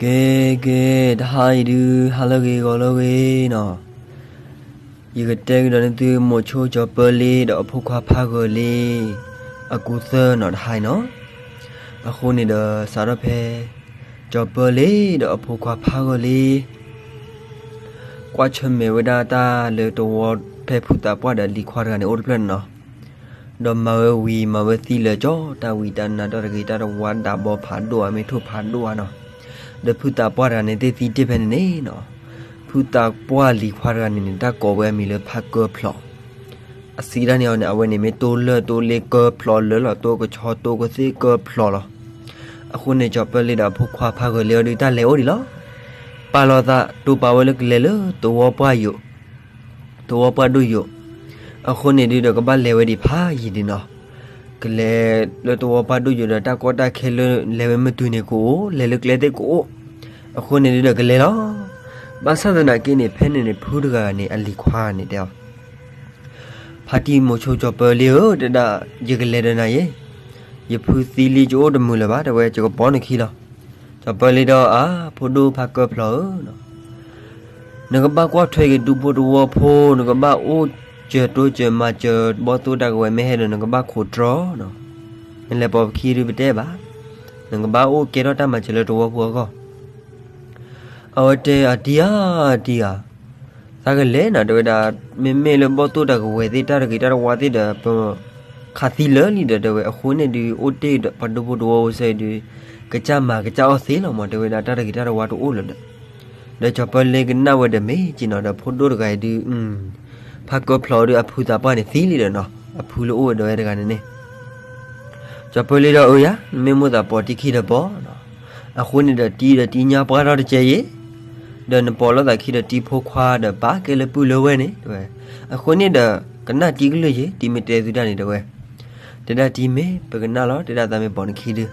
ကဲ ကဲ တဟါအံၤဒုး ဟါလၢအဂ့ၤ ဂီၤလၢအဂ့ၤနီၤ, ယကတဲကဒီးန့ၢ်သု မိၤဆိကၠီၤပၢလ့ဒီးအဖိခွါဖးဂၢၤလ့ အကူသၢနီၤ တဟါအံၤနီၤ. အဃိန့ၣ်ဒီး စးထီၣ်ဖဲ ကၠီၤပၢလ့ဒီးအဖိခွါဖးဂၢၤလ့ ကွၢ်ဆၢၣ်မဲာ်ဝဲဒၣ်တၢ်လၢတဝီဖဲဖုသးပှၢ်ဒီးလံၤခွါတဂၤန့ၣ်အိၣ်တဖျၢၣ်န့ၣ်နီၤ. ဒီးမၤဝဲဝံၤမၤဝဲသံလၢာ်ကၠီ တၢ်ဝံတၢ်နါတၢ်တဂ့ၤတၢ်တဝါဒၣ်ဘီဖးဒိၣ်ဧါ မ့ၢ်ထိၣ်ဖးဒိၣ်ဧါနီၤ. ဒီးဖုသးပှၢ်တဂၤန့ၣ်သ့ၣ်သံတ့ၢ်ဖဲန့ၣ်န့ၣ်နီၤ, ဖုသးပှၢ်လံၤခွါတဂၤန့ၣ်န့ၣ် တၢ်ကိးဝဲအမံၤလၢဖးကၢဖျိး အစံးတၢ်န့ၣ်အီၤန့ၣ် အဝဲန့ၣ်မ့ၢ်တိလၢၢ်တိလ့ကၢဖျိးလၢလီၤ တိကဆီတိကသ့ၣ်ကၢဖျိးလီၤ. အဃိန့ၣ် ကၠီၤပၢလ့ဒီးအဖိခွါဖးဂၢၤလ့အီၤဒုး တၢ်လဲၤအိၣ်ဒံးလီၤ. ပာ်လီၤသး တိပာ်ဝဲလၢကလဲၤလၢသဝီပှၢ်ယိာ်, သဝီပှၢ်ဒိၣ်ယိာ်, အဃိန့ၣ်ဒုးဒီးကဘၣ်လဲၤဝဲဒံးဖးယံာ်ဒံးနီၤ. ကလဲၤလၢသဝီပှၢ်ဒိၣ်ယိာ်ဒီး တၢ်ကီတၢ်ခဲလၢလဲၤဝဲမ့ၢ်တုၤန့ၣ်ကအိၣ် လဲၤလၢကျဲသ့ၣ်ကအိၣ်, အဃိန့ၣ်ဒုးဒီးကလဲၤလီၤ. ဘၣ်ဆၣ်သနာ်က့န့ၣ် ဖဲန့ၣ်န့ၣ် ဖုတဂၤန့ၣ် အလံၤခွါန့ၣ်တဲအီၤ ဖါတံၢ်မိၤဆိကၠီၤပၢလ့ဧၢ တဲဒၣ် ယကလဲၤဒီးနၤယဲ, ယဖုသံလံ ယအိၣ်တမုာ်လၢၤဘၣ် တဲဝဲ ယကပိာ်နခံလီၤ. ကၠီၤပၢလ့ဒီး အါ ဖိဒိၣ်ဖးကၢဖျိးဧၢနီၤ, နကဘၣ်ကွၢ်ထွဲက့ၤဒူဖိတဝီဖိ, နကဘၣ်အိၣ်စၢၤတိစၢၤမၤစၢၤဘီၣ်သိၣ်တၢ်ကဝဲၤ မ့ၢ်ဟဲဒီးနကဘၣ်ခိးတြီနီၤ. နလဲၤပိာ်ပခံဒုးပတဲဘၣ်, နကဘၣ်အိၣ်ကဲထီၣ်တၢ်မၤစၢၤလၢတဝီဖိအဂီၢ်. အဝဲတဲအတံၢ်ဧါ တံၢ်ဧါ, သးကလဲၤနီၤ တဲဝဲဒၣ်, မ့မ့ၢ်လၢဘီၣ်သိၣ်တၢ်ကဝဲၤသ့ၣ် တၢ်တဂ့ၤတၢ်တဝါသ့ၣ်ဒီး ပခးသံလၢာ်လံဒီး တဲဝဲ အဃိန့ၣ်ဒုး အိၣ်တ့ၢ်ဒီးပှၤဒူဖိတဝီဖိစၢၤအံၤဒုး ကစၢ်မၤကစၢ်အီၣ်သ့လီၤမး တဲဝဲဒၣ် တၢ်တဂ့ၤတၢ်တဝါတအိၣ်လၢၤဒီး, ဒီးကၠီၤပၢလ့ကနၣ်ဝဲဒီးမ့ၢ်က့ၤနီၤ ဒီးဖိဒိၣ်တဂၤအံၤဒုး ဖးကၢဖျိးဒုး အဖုသးပှၢ်န့ၣ်သံလံဒီးနီၤ အဖုလၢအိၣ်ဝဲဒီးဝဲတဂၤန့ၣ်န့ၣ် ကၠီၤပၢလ့ဒီး အၢယၤ နမ့ၢ်မိၣ်သးပိာ်တံၢ်ခံဒီးပိာ်နီၤ, အဃိန့ၣ်ဒီးတံၢ်ဒီးတံၢ်ညါပှၢ်ထီၣ်တကဲယ့ၣ်, ဒီးနပိာ်လိာ်သးခံဒီးတံၢ်ဖိခွါဒီးပာ်ကဲလၢပုၢ်လၢဝဲၢ်န့ၣ် တဲဝဲ, အဃိန့ၣ်ဒီး ကနၣ်တံၢ်ကလုၢ်ယ့ၣ် တံၢ်မ့ၢ်တဲသုတၢ်န့ၣ် တဲဝဲ, တဲဒၣ်တံၢ်မ့ၢ်ပကနၣ်လီၤ တဲဒၣ်သးမ့ၢ်ပိာ်နခံဒုး,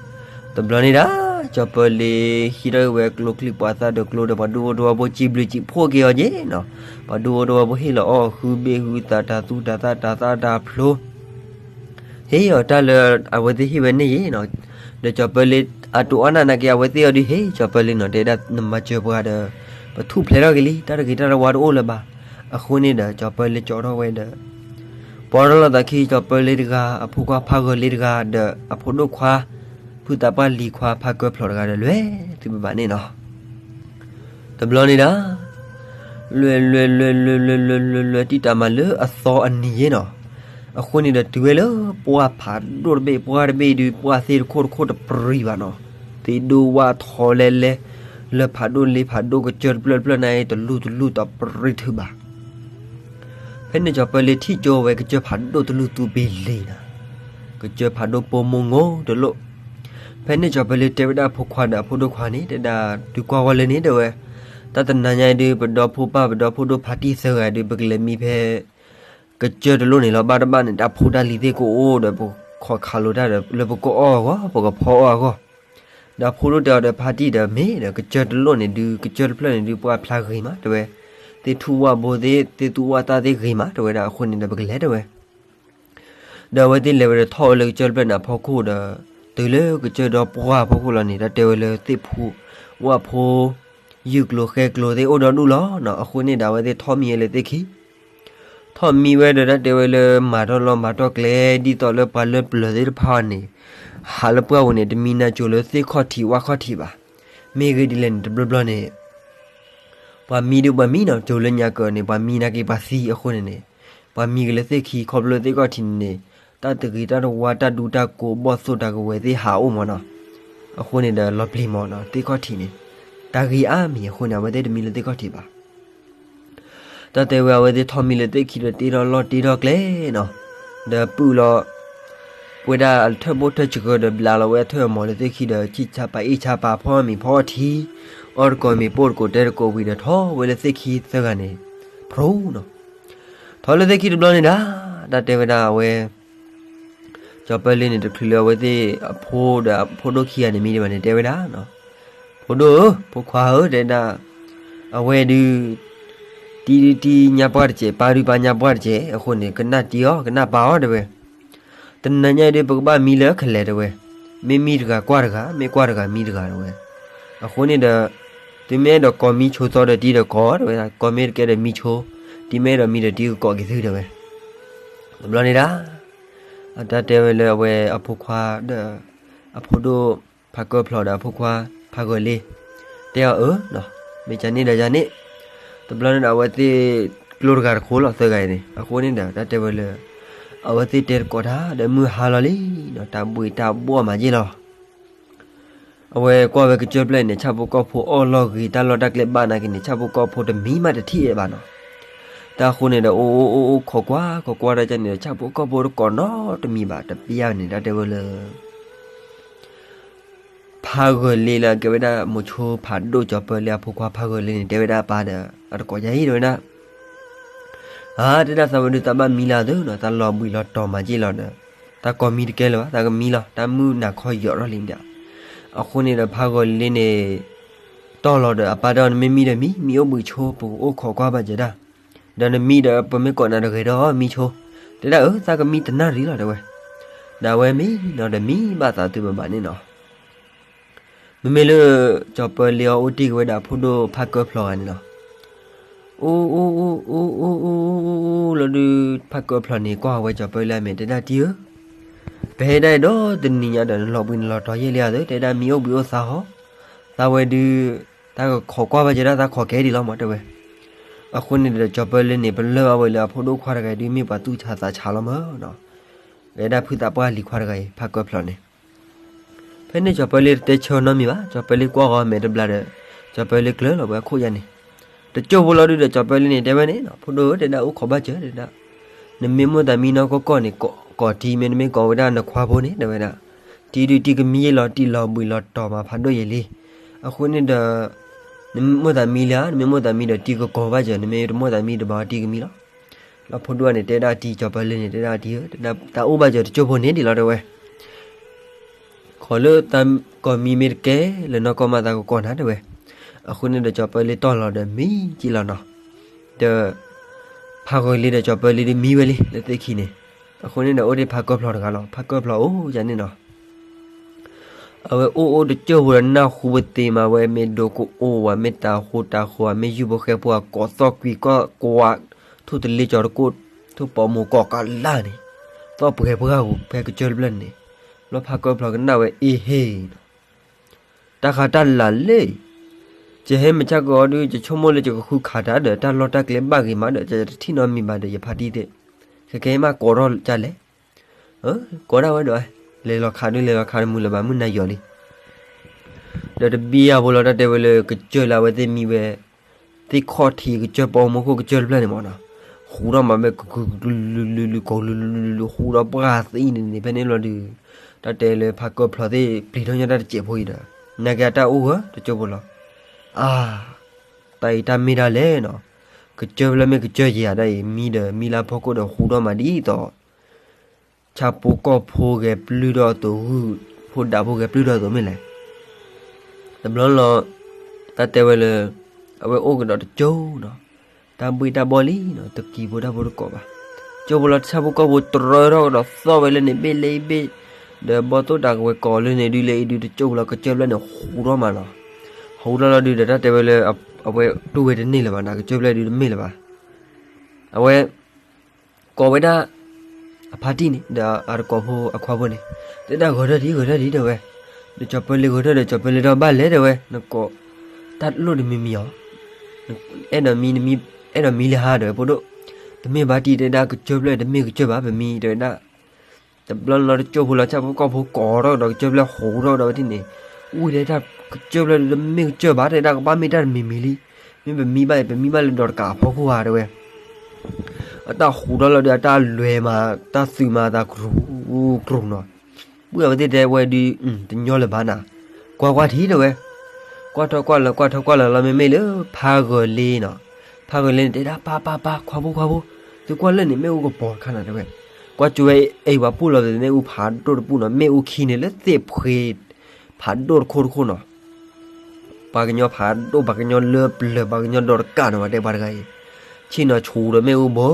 တဘျီန့ၣ်ဒၣ် ကၠီၤပၢလ့ဟံးထီၣ်က့ၤဝဲကျိချံပှၤသၣ်ဒီးကျိဒီးပှၤဒူဖိတဝီဖိစံးဘျုးစံးဖှိၣ်က့ၤအီၤယ့ၣ်နီၤ, ပှၤဒူဖိတဝီဖိဟ့ၣ်လီၤအီၣ်ဟုဘ့ၣ်ဟုသးတၤသူတၤသၣ်တၤသၣ်တၤဖျိ ဟ့ၣ်အီၤတၢ်လၢအဝဲသ့ၣ်ဟ့ၣ်ဝဲန့ၣ်ယ့ၣ်နီၤ, ဒီးကၠီၤပၢလ့အတိၢ်အီၣ်နၢ်နာ်က့ အဝဲသ့ၣ်အီၤဒုး ဟ့ၣ်ကၠီၤပၢလ့နီၤ တဲဒၣ်နမၤစၢၤပှၤဒီး ပထူၣ်ဖျဲးထီၣ်က့ၤလံ တၢ်တဂ့ၤတၢ်တဝါတအိၣ်လၢၤဘၣ်, အဃိန့ၣ်ဒီး ကၠီၤပၢလ့ကၠီထီၣ်ဝဲဒီး ပိာ်ထီၣ်လိာ်သးခံ ကၠီၤပၢလ့တဂၤ အဖိခွါဖးဂၢၤလ့တဂၤ ဒီးအဖိဒိၣ်ခွါ ဖုသးပှၢ်လံၤခွါဖးကၢဖျိးတဂၤဒီး လဲၤသုဘၣ်ဘၣ်န့ၣ်နီၤ တဘျီန့ၣ်ဒၣ် လွဲၢ်လွဲၢ်လွဲၢ်လွဲၢ်လွဲၢ်လွဲၢ်လွဲၢ် တံၢ်တၢ်မၤလၢအသီအနံၤယ့ၣ်နီၤ, အဃိန့ၣ်ဒီးတုၤဝဲလၢပှၢ်ဖးဒိၣ်တဘ့ၣ် ပှၢ်တဘ့ၣ်ဒုး ပှၢ်သ့ၣ်တခိၣ်တခိၣ်တပရံၤဘၣ်နီၤ, သ့ၣ်ဒိၣ်ဝၣ်ထီလဲလဲ လၢဖးဒိၣ်လ့ဖးဒိၣ်ကစၢၢ်တဖျၢၣ်တဖျၢၣ်န့ၣ် တလူၢ်တလူၢ်တပရံၤထုးဘၣ် ဖဲန့ၣ်ကၠီၤပၢလ့ထံၣ်ကၠိဝဲကစၢၢ်ဖးဒိၣ်တလူၢ်သူဘ့ၣ်လ့နီၤ, ကစၢၢ်ဖးဒိၣ်ပိာ်မိၢ်ငိၢ်တလိၣ်, ဖဲန့ၣ်ကၠီၤပၢလ့တဲဝဲဒၣ်အဖိခွါဒီးအဖိဒိၣ်ခွါန့ၣ် တဲဒၣ် တုၤကွၢ်ဝဲလၢန့ၣ် တဲဝဲ, တၢ်တနၤညါအံၤဒုး ပဒီဖိပၢ်ပဒီဖိဒိၣ်ဖါတံၢ်သၢဂၤဒုး ပကလဲၤမံဖဲ ကစၢၢ်တလိၣ်န့ၣ်လီၤ ဘၣ်တဘၣ်န့ၣ် တၢ်ဖိတၢ်လံၤသ့ၣ်ကအိၣ်ဒီး ပခိးခးလိာ်တၢ်ဒီး လၢပကအီၣ်အဂီၢ် ပကဖီအီၣ်အဂီၢ် ဒီးအဖိဒိၣ်တဲအီၤဒီးဖါတံၢ်ဒီးမ့ၢ်ဒီး ကစၢၢ်တလိၣ်န့ၣ်ဒုး ကစၢၢ်တဖျၢၣ်န့ၣ်ဒုး ပှၢ်ဖျါဂ့ၤမး တဲဝဲ, သ့ၣ်ထူၣ်ဝၣ်ဘိသ့ၣ် သ့ၣ်သူၣ်ဝၣ်သၣ်သ့ၣ်ဂ့ၤမး တဲဝဲဒၣ် အဃိန့ၣ်ဒီး ပကလဲၤတဲဝဲ ဒီးအဝဲသ့ၣ်လဲၤဝဲဒီးထီၣ်ဝဲလၢကစၢၢ်တဖျၢၣ်န့ၣ်အဖီခိၣ်ဒီး တုၤလၢကစၢၢ်ဒီးပှၢ်အဖီခိၣ်လီၤန့ၣ် တၢ်တဲဝဲလၢသ့ၣ်ဖူဝၣ်ဖိ ယုၢ်ကျိၤဃဲကျိၤသ့ၣ်အိၣ်ဒီဒူၣ်လီၤနီၤ အဃိန့ၣ်ဒီး အဝဲသ့ၣ်ထီၣ်မံဝဲလၢသ့ၣ်ခံ ထီၣ်မံဝဲဒီးတၢ်တဲဝဲလၢမၤထီၣ်လီၢ်မၤထီၣ်ကျဲ ဒ်သိးလၢပှၤလၢပျၢၤသ့ၣ်တဖၣ်န့ၣ် ဟးလၢပှၢ်ပူၤန့ၣ် တမံနၤကိၤလၢသ့ၣ်ခီၣ်ထံးဝၣ်ခီၣ်ထံးဘၣ်. မ့ၢ်ဂ့ၢ်ဒ်လဲၣ်န့ၣ် တဘျီဘျီန့ၣ် ပှၤမံဒုးပှၤမံနီၤ ကိၤလၢညါကၢၤန့ၣ် ပှၤမံနာ်က့ပှၤသံအဃိန့ၣ်န့ၣ် ပှၤမံက့ၤလၢသ့ၣ်ခံ ခီဖျိလၢသ့ၣ်ခီၣ်ထံးန့ၣ်န့ၣ် တၢ်တဂ့ၤတၢ်တဝါတၢ်ဒူတၢ်ကိးဘီၣ်သိၣ်တၢ်ကဝဲၤသ့ၣ်ဟးအိၣ်မးနီၤ. အဃိန့ၣ်ဒီးလီၤပျံၤမးနီၤ သ့ၣ်ခီၣ်ထံးန့ၣ် တၢ်ဂ့ၤအါမံၤအဃိန့ၣ် အဝဲသ့ၣ်တမံလၢသ့ၣ်ခီၣ်ထံးဘၣ်. တၢ်တဲဝဲအဝဲသ့ၣ်ထီၣ်မံလၢသ့ၣ်ခံဒီးတ့ထီၣ်လီၢ်တ့ထီၣ်ကျဲနီၤ ဒီးပုၢ်လီၤ ပဝဲဒၣ်အထၢၣ်ဘိၣ်ထၢၣ်စှၤဒီးဘျးလီၤဝဲအထၢၣ်အမီၤလၢသ့ၣ်ခံဒီး ဆံၣ်ဆါပာ်အ့ၣ်ဆါပာ်ဖီမ့ၤဖီအီထံ အီၣ်တကိးမ့ၤပိၢ်တကိးတဲတကိးဝံၤဒီးထီၣ်ဝဲလၢသ့ၣ်ခံသၢဂၤန့ၣ် ဖျိနီၤ. ထီၣ်လၢသ့ၣ်ခံတဘျီန့ၣ်ဒၣ် တၢ်တဲဝဲဒၣ်အဝဲ ကၠီၤပၢလ့န့ၣ် တချုးလၢအဝဲသ့ၣ်အဖိဒီးအဖိဒိၣ်ခံဂၤန့ၣ်မံဒံးဘၣ်န့ၣ် တဲဝဲဒၣ် ဖိဒိၣ်ဧၢ ဖိခွါဧၢ တဲဒၣ် အဝဲဒုး တံၢ်ဒုးတံၢ်ညါပှၢ်တစဲး ပၢ်ဒုးပၢ်ညါပှၢ်တစဲး အဃိန့ၣ် ကနၣ်တံၢ်အီၤ ကနၣ်ပၢ်အီၤ တဲဝဲ တနၤညါအံၤဒုး ပကဘၣ်မံလၢခဲလဲၣ် တဲဝဲ, မ့ၢ်မံတဂၤကွၢ်တဂၤ မ့ၢ်ကွၢ်တဂၤမံတဂၤ တဲဝဲ. အဃိန့ၣ်ဒီး သုမ့ၢ်အဲၣ်ဒိးကိးမံဆိသီဒီးတံၤဒီးကိး တဲဝဲဒၣ်, ကိးမ့ၢ်တကဲဒီးမံဆိ, တံၤမ့ၢ်အဲၣ်ဒိးမံဒီးတံၤကကိးက့ၤသု တဲဝဲ. တဘျီန့ၣ်ဒၣ် အတၢ်တဲဝဲလၢအဝဲအဖိခွါဒီး အဖိဒိၣ်ဖးကၢၢ်ဖျိးဒီးအဖိခွါဖးဂၢၤလ့ တဲအီၤအၢ, မ့ၢ်ကန့ၣ်ဒီးယၤန့ၣ်, တဘျီန့ၣ်ဒီး အဝဲသ့ၣ်ကျိတဂၤတခိၣ်လီၤ သၢဂၤအံၤန့ၣ်. အဃိန့ၣ်ဒီး တၢ်တဲဝဲလၢ အဝဲသ့ၣ်တဲတကိးတၢ်ဒီး မုၢ်ဟါလီၤလံဒီး တၢ်ဘှ့ၣ်တၢ်ဘှီၣ်မးယ့ၢ်လီၤ. အဝဲကွၢ်ဝဲကစၢၢ်ဖျၢၣ်န့ၣ် ဆၣ်ဖိကီၢ်ဖိအီၣ်လီၢ်ဂ့ၤ တၢ်လီၢ်တၢ်ကျဲဘၣ်နာ်က့န့ၣ် ဆၣ်ဖိကီၢ်ဖိတမံၤမးတထံၣ်အဲၣ်ဘၣ်နီၤ. တၢ်အဃိန့ၣ်ဒီး အိၣ်အိၣ်အိၣ်အိၣ်ခိးကွၢ် ခိးကွၢ်တၢ်န့ၣ်ဒီး ဆၣ်ဖိကီၢ်ဖိတကိးနီတမံၤဘၣ် တပျၢ်န့ၣ် တၢ်တဲဝဲလၢ ဖးဂၢၤလ့လၢအကဲဝဲဒၣ်မိၤဆိဖးဒိၣ်ကၠီၤပၢလ့အဖိခွါဖးဂၢၤလ့န့ၣ် တဲဝဲဒၣ်အပၢ်ဒီး အတကိးယၤအံၤ တဲဝဲဒၣ်, အါ တဲဒၣ်သးဝဲဒုးသးဘၣ်မံလၢအသိးနီၤ သးလီၤဘှံးလီၤတီၤမးက့ၢ်လီၤဒီး သးကိးမံတကဲလၢၤဘၣ် သးကမံလီၤ တၢ်မုၢ်နၤခီယီၤထီၣ်လံဒီး. အဃိန့ၣ်ဒီးဖးဂၢၤလ့န့ၣ် တီၢ်လီၤဒီးအပၢ်တဲအီၤ နမ့ၢ်မံဒီးမံ မံအိၣ်ဘှံးဆိ ပအိၣ်ခိးကွၢ်ဘၣ်စၢၤဒၣ်, ဒီးနမံဒီးပမ့ၢ်ကိးနၤတဂဲၤဒီးမံဆိ, တဲဒၣ်အၢ သးကမံတနၣ်ရံၣ်လီၤ တဲဝဲ, ဒီးအဝဲမံနီၤဒီးမံဘၣ်သးတုၤဘၣ်ဘၣ်န့ၣ်နီၤ. မ့မ့ၢ်လၢ ကၠီၤပၢလ့အီၤအိၣ်တ့ၢ်က့ၤဝဲဒၣ်အဖိဒိၣ်ဖးကၢၢ်ဖျိးဂၤန့ၣ်လီၤ. အိၣ်အိၣ်အိၣ်အိၣ်အိၣ်အိၣ်အိၣ်လီၤဒုး ဖးကၢၢ်ဖျိးန့ၣ် ကွၢ်ဝဲကၠီၤပၢလ့အမဲာ် တဲဒၣ်တံၤဧၢ, ပဟဲဒၣ်အံၤဒီတနံၤညါဒီး နလီၤဘှံးနလီၤတီၤယဲၢ်လံဧါသၢ, တဲဒၣ်မံအိၣ်ဘှံးအိၣ်သါဟီ, သးဝဲဒုး တၢ်ကခိးကွၢ်ဘၣ်စၢၤဒၣ် သးခိးကဲဒံးလီၤမး တဲဝဲ. အဃိန့ၣ်ဒီးကၠီၤပၢလ့န့ၣ် ပလၢၢ်ဘၣ်ဝဲလၢအဖိဒိၣ်ခွါတဂၤအံၤဒုး မ့ၢ်ပှၤသူၣ်ဆါသးဆါလီၤမးနီၤ, ဝဲဒၣ်ဖုသးပှၢ်လံၤခွါတဂၤအံၤ ဖးကၢၢ်ဖျိးန့ၣ် ဖဲန့ၣ်ကၠီၤပၢလ့တတဲဆၢနီတမံၤဘၣ်, ကၠီၤပၢလ့ကွၢ်ဂီၤအမဲာ်တဘျီဒီး ကၠီၤပၢလ့ကျၢၤလီၤဝဲအခိၣ်ယါန့ၣ်, တကၠိၢ်ဖိလီၤဒုးဒီး ကၠီၤပၢလ့န့ၣ်တဲဝဲန့ၣ်နီၤ, ဖိဒိၣ်ဧၢ တဲဒၣ် အိၣ်ခိးဘၣ်စၢၤ တဲဒၣ်, နမ့ၢ်မိၣ်သးမံနီၢ်ကီၢ်ကီၢ်န့ၣ် ကိးတံၤ မ့တမ့ၢ်ကိးဝဲဒၣ်နခွါဖိန့ၣ် တဲဝဲဒၣ်, တံၤဒုးတံၤကမံယ့ၢ်လီၤ တံၤလီၤဘှံးလီၤတီၤမးဖးဒိၣ်ယဲၢ်လံ. အဃိန့ၣ်ဒီး နမိၣ်သးမံလံဧါ, နမ့ၢ်မိၣ်သးမံဒီးတံၤကကိးဘၣ်စၢၤ, နမ့ၢ်တမိၣ်သးမံတဘၣ်တံၤကမံလီၤ. လီၤဖိဒိၣ်န့ၣ် တဲဒၣ်တံၤ ကၠီၤပၢလ့န့ၣ် တဲဒၣ်တံၤဧၢ, တၢ်အိၣ်ဘၣ်စၢၤတကၠိၢ်ဖိန့ၣ်ဒ်လီၤ တဲဝဲ, ခိးလၢတၢ်ကိးမံမ့ၢ်တကဲလၢၤနီၢ်ကီၢ်မး သးကကိးနၤ တဲဝဲ. အဃိန့ၣ်ဒီးကၠီၤပၢလ့တီၢ်လီၤဒီးမံက့ၤလီၤနီၤ, ဒီး ဖးဂၢၤလ့ဒီးကၠီၤပၢလ့ဒုးမံဝဲလံ လၢသ့ၣ်ခံန့ၣ်, အဃိန့ၣ်ဒီးအိၣ်ဒံးဖးကၢၢ်ဖျိးတဂၤလီၤ, ဖးကၢၢ်ဖျိးအိၣ်ယါန့ၣ်နီၤ အဝဲအိၣ်အိၣ်တကၠိၢ်ဖိဒီးနၢ်ဟူပသ့မးဝဲ မ့ၢ်ဒိကအိၣ်ဝဲ မ့ၢ်တၤဟူတၤဃီၤ မ့ၢ်ယုၢ်ဖိဃဲဖိ ကိးသီၣ်ကွံာ်ကီၢ်ကွၢ် ထူၣ်တလ့ကၠီၤတကိၣ် ထူၣ်ပိာ်မိၢ်ကိးကလၢ်န့ၣ်, သီၣ်ပှဲၤပှၢ်ဂူာ်ဖဲကစၢၢ်တဖျၢၣ်န့ၣ်, ဘျီဖးကၢၢ်ဖျိးကနၣ်ဝဲအ့ဟ့ၣ်နီၤ တၢ်ဃးတၢ်လၤလၢ ယဟဲမုၢ်ဆါကီးအီၤဒုး ယဆိကမိၣ်လၢယကဃုခးတၢ်ဒီး တၢ်လီၢ်တၢ်ကျဲဘၣ်ဂ့ၤမးဒီး ယတထံၣ်နီတမံၤဘၣ်ဒီး ယဖါတံၢ်သ့ၣ်, ခဲကဲမးကိးထီၣ်ဒ်လဲၣ်, ကိးဒၣ်ဝဲဒီး လဲၤလီၤခးဒုး လဲၤလီၤခးတမုာ်လၢၤဘၣ် မုၢ်နၤယီၤလံ ဒီးတဘံယၤဖိလီၤ တၢ်တဲဝဲလၢကစၢၢ်လၢအဝဲသ့ၣ်မံဝဲ သ့ၣ်ခီၣ်ထံးကစၢၢ်ပိာ်မုၣ်ခိၣ်ကစၢၢ်တဖျၢၣ်န့ၣ်မးနီၤ, ဃူထီၣ်မးဝဲ ကလုာ်လုာ်လုာ်လုာ် ကိးလုာ်လုာ်လုာ်လုာ် ဃူဒီးပှၢ်သံန့ၣ်န့ၣ် ဖဲန့ၣ်လီၤဒုး, တၢ်တဲလၢဖးကၢၢ်ဖျိးသ့ၣ်ပျံၤထီၣ်ညီတၢ်တစဲးဖိအံၤဒီး နာ်က့အတၢ်အိၣ်ဂၢၢ်တကၠိဖိလီၤ, အါ တၢ်အံၤတၢ်မ့ၢ်ဒၣ်လဲၣ်နီၤ, ကစၢၢ်ဖျၢၣ်မ့ၢ်ကစၢၢ်ယဲၢ်ဒၣ်အံၤ မံဒီးမံလၢအဖီခိၣ်ဒီးဃူထီၣ်မးဒ်သိး ဆၣ်ဖိကီၢ်ဖိဂဲၤပျုၢ်ထီၣ်အသိး ဂုၢ်ဖိဒးဖိဂဲၤပျုၢ်ထီၣ်အသိးမ့ၢ်လဲၣ်. တဘျီလီၤ တၢ်တဲဝဲလၢ အဝဲအိၣ်ကဒီးတကၠိနီၤ, တၢ်ဘှ့ၣ်တၢ်ဘှီၣ်လံနီၤ, တကံၤဖိတၢ်ဖိတကိးဘၣ်, ကၠိဖိလီၤ ဆၣ်ဖိကီၢ်ဖိတရၢထီၣ်ကဒီးသီၣ်ဝဲလၢန့ၣ် ဘ့ၣ်လၢအံၤဘ့ၣ်, ဒီးဘီၣ်သိၣ်တၢ်ကဝဲၤကိးလၢန့ၣ်ဒုးလၢအံၤဒုး တကၠိဖိလီၤ ကစၢၢ်ဖျၢၣ်န့ၣ်ဃူထီၣ်မးနီၤ, ဃူထီၣ်လီၤဒုးဒီး တၢ်တဲဝဲလၢ အဝဲတူၢ်ဝဲတန့ၢ်လၢၤဘၣ်နီၤ, ကစၢၢ်ဖျၢၣ်ဒုးတမ့ၢ်လၢၤဘၣ် အဝဲ ကိးဝဲဒၣ် အဖါတံၢ်န့ၣ် ဒီးအတကိးဖိအခွါဖိန့ၣ်, တဲဒၣ်ဂဲၤထၢၣ်ဒံး ဂဲၤထၢၣ်ဒံး တဲဝဲ, ဒီးကၠီၤပၢလ့ဂဲၤထၢၣ်ဒီး ကၠီၤပၢလ့ဒီးဘၣ်လဲၣ်တဲဝဲ, နကိး တၢ်လိၣ်တမံၤမံၤအီၤ, အဲၣ်ဒိးမံ အဲၣ်ဒိးမံလၢဟါတဲဝဲ ဖိဒိၣ်, တမ့ၢ်ဘၣ်တံၢ်တဲဒၣ် ကစၢၢ်ဖျၢၣ်တမ့ၢ်ကစၢၢ်ဘၣ် ပမံတဲဝဲဒၣ် တဘျီလီၤ တကၠိၢ်ဖိလီၤ ဆၣ်ဖိကီၢ်ဖိကိးထီၣ်ကဒီး ကစၢၢ်ဖျၢၣ်ဟူးထီၣ်ကဒီးဝဲဒၣ်န့ၣ်, ဝံၤဒီးတၢ်ကစၢၢ်ဖျၢၣ်ဒုးတမ့ၢ်ကစၢၢ်ဘၣ် တဲဒၣ်ကဘၣ်မ့ၢ်တၢ်တမံၤမံၤလံ, မ့ၢ်ပမံဘၣ်အံၤ ပမံဘၣ်လၢဒီးတကးအဖီခိၣ်ဧါတဲဝဲ, အတၢ်ဟူးထီၣ်လီၤဒီး အတၢ်လွဲၤမး တၢ်သုးမးသးကရူၢ်ကရူၢ်နီၤ, ပုၢ်အဝဲသ့ၣ်တဲဝဲဒုး တညီလၢၤဘၣ်နၤ, ကွၢ်ကွၢ်ထံၣ်တဲဝဲ, ကွၢ်ထီၣ်ကွၢ်လၢၤ ကွၢ်ထီၣ်ကွၢ်လၢၤလီၤ မ့မ့ၢ်လၢ ဖးဂၢၤလ့နီၤ, ဖးဂၢၤလ့န့ၣ် တဲဒၣ် ပၢ်ပၢ်ပၢ် ခွါဖိခွါဖိ, သုကွၢ်လၢန့ၣ် မ့ၣ်အူကပီၤတခါနၤတဲဝဲ, ကွၢ်ကၠိဝဲအံၤ ပှၤပူၣ်လီၤပသ့ၣ် မ့ၣ်အူဖးဒိၣ်တပူၣ်နီၤ, မ့ၣ်အူခံန့ၣ်လၢသ့ၣ်ဖှ့ ဖးဒိၣ်တခိၣ်တခိၣ်နီၤ ပှၤကညီဖးဒိၣ် ပှၤကညီလၢပျၢၤ ပှၤကညီဒီးတကးနီၤ ပှၤတဲပှၤတဂၤအံၤ, ဆ့ၣ်နီၤဆူဒီးမ့ၣ်အူဘၢ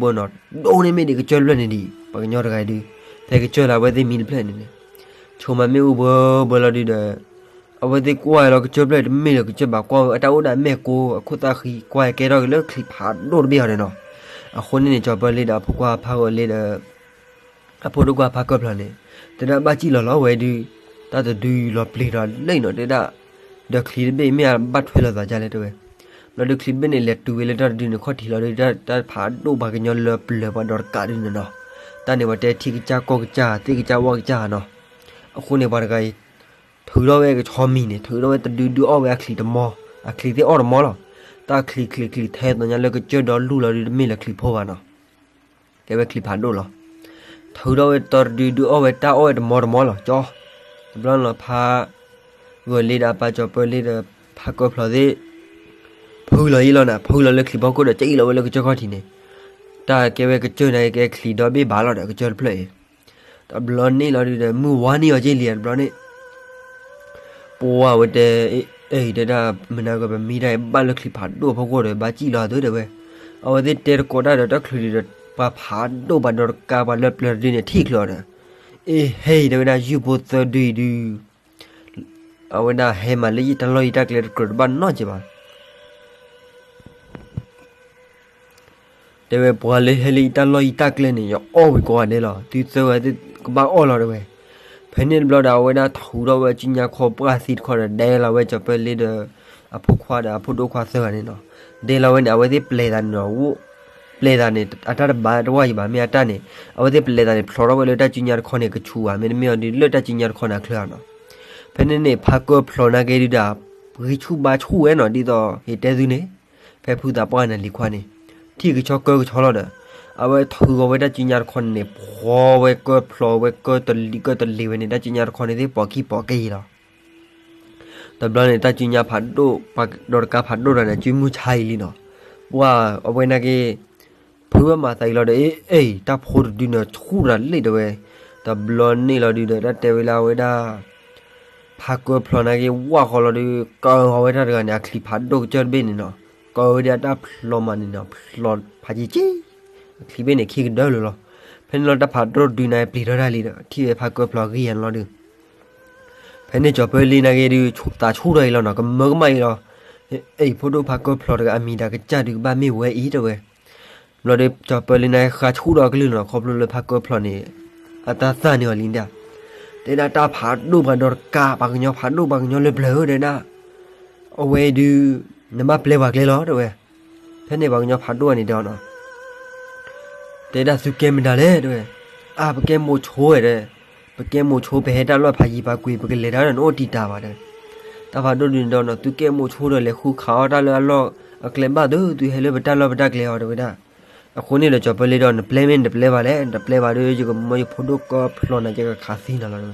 ဘၢနီၤ, ဒိၣ်န့ၢ်မ့ၢ်ဒံးကစၢၢ်ဖျၢၣ်န့ၣ်ဒံး ပှၤကညီတဂၤအံၤဒုး, ဖဲကစၢၢ်လၢအဝဲသ့ၣ်မံတဖျၢၣ်န့ၣ်န့ၣ်, ဆိမးမ့ၣ်အူဘၢဘၢလီၤဒုးဒီး အဝဲသ့ၣ်ကွၢ်လီၤကစၢၢ်ဖျၢၣ်တမ့ၢ်လၢကစၢၢ်ဘၣ် ကွၢ်ဝဲအတၢ်အိၣ်ဒၣ်မဲာ်ကိၢ် အခိၣ်သၣ်ဃံ ကွၢ်ကဲထီၣ်က့ၤလၢချံးဖးဒိၣ်တဘ့ၣ်အီၤန့ၣ်နီၤ. အဃိန့ၣ်န့ၣ် ကၠီၤပၢလ့ဒီးအဖိခွါဖးဂီၤလ့ဒီး အဖိဒိၣ်ခွါဖးကၢၢ်ဖျီၣ်န့ၣ် တဲဒၣ်ဘၣ်စံၣ်လီၤလီၤဝဲဒုး တၢ်တဒုလီၤပျံၤဒီးလၢအံၤနီၤ တဲဒၣ် ဒီးချံးတဘ့ၣ်မ့ၢ်အဘၣ်ထွဲလီၤသးဒ်လဲၣ်တဲဝဲ. ဘျီဒုးချံးတဘ့ၣ်န့ၣ် လဲၤတုၤဝဲလၢတၢ်တဒုန့ၣ်ခီၣ်ထံးလီၤဒုး တၢ်ဖးဒိၣ်ပှၤကညီလၢပျၢၤပှၤဒီးတကးဒုးန့ၣ်နီၤ. တၢ်န့ၣ်ပှၤတဲထံကစၢ်ကီၢ်ကစၢ် သ့ၣ်ကစၢ်ဝၣ်ကစၢ်နီၤ. အဃိန့ၣ်ပှၤတဂၤအံၤ ထုးထီၣ်ဝဲကဆီမံၤန့ၣ် ထုးထီၣ်ဝဲတဒုဒုအီၣ်ဝဲအချံးတမီၤ အချံးသ့ၣ်အီၣ်တမီၤလီၤ. တၢ်ချံးချံးချံးထဲသိးညါလၢကစၢၢ်ဒီလူၢ်လီၤဒုးတမ့ၢ်လၢချံးဖိဘၣ်နီၤ. ကဲဝဲချံးဖးဒိၣ်လီၤ. ထုးထီၣ်ဝဲတဒုဒုအီၣ်ဝဲတၢ်အီၣ်ဝဲတမီၤတမီၤလီၤ ကၠီ. တဘျီန့ၣ်လီၤဖးဂီၤလ့ဒီးအပၢ်ကၠီၤပၢလ့ဒီး ဖးကၢၢ်ဖျီၣ်သ့ၣ် ဖုလီၤယံလီၤနၤ ဖုလီၤလၢချံးဖီခိၣ်ဒီး ကၠံၣ်လီၤဝဲလၢကစၢၢ်ခီၣ်ထံးန့ၣ်. တၢ်ကဲဝဲကစၢၢ်န့ၣ်ကဲချံးဒီဘ့ၣ်ဘၣ်လီၤဒီးကစၢၢ်တဖျၢၣ်အံၤ တဘျီန့ၣ်လီၤဒုးဒီး မုၢ်ဝါန့ၢ်အီၤက့လံတဘျီန့ၣ် ပှၤဝဲတဲ အံၤတဲဒၣ် မနၤကပမံတၢ်အံၤဘၣ်လၢချံးဖးဒိၣ်ဖီခိၣ်ဒီး ဘၣ်စံၣ်လီၤအသိးတဲဝဲ. အဝဲသ့ၣ်တဲတကိးတၢ်ဒီးတၢ်ချုးဒုးဒီး ပှၤဖးဒိၣ်ပှၤဒီးတကးပှၤလၢပျၢၤတဒုန့ၣ် ထံၣ်ချုးအီၤဒီး အ့ဟဲအံၤတဲဝဲဒၣ် ယုၢ်ဖိသၢဒုအံၤဒုး အဝဲဒၣ်ဟဲမးလၢယတၢ်လီၢ်ယတၢ်ကျဲတကြၢးတဘၣ်နီတစဲးဘၣ် တဲဝဲပှၤလၢဟဲလၢယတၢ်လီၢ်ယတၢ်ကျဲန့ၣ် ယအီၣ်ဝံၤကိးဂၤဒဲးလီၤ သုသၢဂၤသ့ၣ်ကဘၣ်အီၣ်လီၤတဲဝဲ. ဖဲန့ၣ်တဘျီဒီး အဝဲဒၣ်ထုးထီၣ်ဝဲကၠံၣ်ညါခီပှၢ်သံတခီဒီး ဒဲလီၤဝဲကၠီၤပၢလ့ဒီး အဖိခွါဒီးအဖိဒိၣ်ခွါသၢဂၤန့ၣ်နီၤ. ဒဲလီၤဝဲန့ၣ် အဝဲသ့ၣ်ပျဲသးန့ၣ်နီၤ ပျဲသးန့ၣ် အတၢ်တဘၣ်တဝၢ်ယံၤဘၣ် မ့ၢ်အတၢ်န့ၣ် အဝဲသ့ၣ်ပျဲသးန့ၣ် ဖျိးထီၣ်ဝဲလၢတၢ်ကၠံၣ်ညါတခီန့ၣ် ကဆူးဘၣ် မ့တမ့ၢ်အီၤဒုးလၢတၢ်ကၠံၣ်ညါတခီန့ၣ်အချၢနီၤ. ဖဲန့ၣ်န့ၣ် ဖးကၢၢ်ဖျီၣ်နာ်က့ဒုးဒီး ဂံၢ်ဆူၣ်ဘါဆူၣ်ဝဲနီၤ ဒ်သိးဟ့ၣ်တဲသုန့ၣ် ဖဲဖုသးပှၢ်နၤလံၤခွါန့ၣ် ထံၣ်ကဆီကၢကဆီလီၤဒီး အဝဲထုးဂီၤဝဲတၢ်ကၠံၣ်ညါတခီန့ၣ်န့ၣ် ဖှီဝဲကၢၢ်ဖျီၣ်ဝဲကၢၢ်တလံၤကၢၢ်တလံၤဝဲန့ၣ် တၢ်ကၠံၣ်ညါတခီန့ၣ်သ့ၣ်ပိာ်ခံပိာ်က့ၤလီၤ. တဘျီန့ၣ် တၢ်ကၠံၣ်ညါဖးဒိၣ် ဒီးတကးဖးဒိၣ်တဂၤန့ၣ် ကၠံၣ်မုၢ်ဆါအံၤလံနီၤ. ပှၤအဝဲနာ်က့ ဖုဝဲမၤသးအံၤလီၤဒီး အ့ အ့ တၢ်ဖိတဒုန့ၣ်ဆူၣ်တၢ်လံတဲဝဲ. တဘျီန့ၣ်လီၤဒုးဒီး တၢ်တဲဝဲလၢအဝဲဒၣ် ဖးကၢၢ်ဖျီၣ်နာ်က့ ဝၢ်ဃီလီၤဒုး ကၢအီၤဝဲတၢ်တဂၤန့ၣ် အချံးဖးဒိၣ်ကစၢၢ်တဘ့ၣ်န့ၣ်နီၤ. ကၢဝဲဒၣ်တၢ်ဖျီၣ်မးန့ၣ်နီၤ ဖျီၣ်ဖးက့က့ အချံးဘ့ၣ်န့ၣ်ခံကဒၢလၢာ်လီၤ. ဖဲန့ၣ်လီၤတၢ်ဖးဒိၣ်တဒုန့ၣ် ပျံၤထီၣ်တၢ်လံဒီး ထံၣ်ဝဲဖးကၢၢ်ဖျီၣ်ဂံၢ်ယၤန့ၣ်လီၤဒုး ဖဲန့ၣ်ကၠီၤပၢလ့နာ်က့ဒုး သးဆူၣ်ထီၣ်အံၤလီၤနီၤ ကမၢကမၣ်အံၤလီၤ. အ့ ဖိဒိၣ်ဖးကၢၢ်ဖျီၣ်တဂၤအမံၤဒီးကစၢ်ဒုးကဘၣ်မ့ၢ်ဝဲအံၤတဲဝဲ. ဘျီဒီးကၠီၤပၢလ့နာ်က့ဃါဆူၣ်ထီၣ်အကလုၢ်နီၤ ခီဖျိလၢဖးကၢၢ်ဖျီၣ်န့ၣ် အတၢ်သၣ်န့ၢ်အီၤလံဒၣ် တဲဒၣ်တၢ်ဖးဒိၣ်ပှၤဒီးတကး ပှၤကညီဖးဒိၣ်ပှၤကညီလၢပျၢၤဧၢ တဲဒၣ် အဝဲဒုး နဘၣ်ပျဲပှၤကျဲလီၤတဲဝဲ. ဖဲန့ၣ်ပှၤကညီဖးဒိၣ်န့ၣ်တဲအီၤနီၤ တဲဒၣ်သုကဲမတၤလဲၣ်တဲဝဲ. အါ ပကဲမိၤဆိဝဲတဲ, ပကဲမိၤဆိ ပဟဲတၢ်လီၢ်ဖးယံၤဖးကွံာ် ပကလဲၤတၢ်လၢနအိၣ်တံာ်တာ်ဘၣ်တဲ. တၢ်ဖးဒိၣ်ဒုးန့ၣ်ဒီးနီၤ သုကဲမိၤဆိဒီးလဲၤဃုခးအီၣ်တၢ်လၢအလီၢ်အကျဲဘၣ်သု သုဟဲလၢပတၢ်လီၢ်ပတၢ်ကျဲအီၤတဲဝဲဒၣ်. အဃိန့ၣ်ဒီးကၠီၤပၢလ့ဒီး နပျဲမ့ၢ်နတပျဲဘၣ်လဲၣ် နတပျဲဘၣ်ဒီး ယကမၢယဖိဒိၣ်ကၢၢ်ဖျီၣ်နၤ ယကခးသံနၤလီၤတဲဝဲ.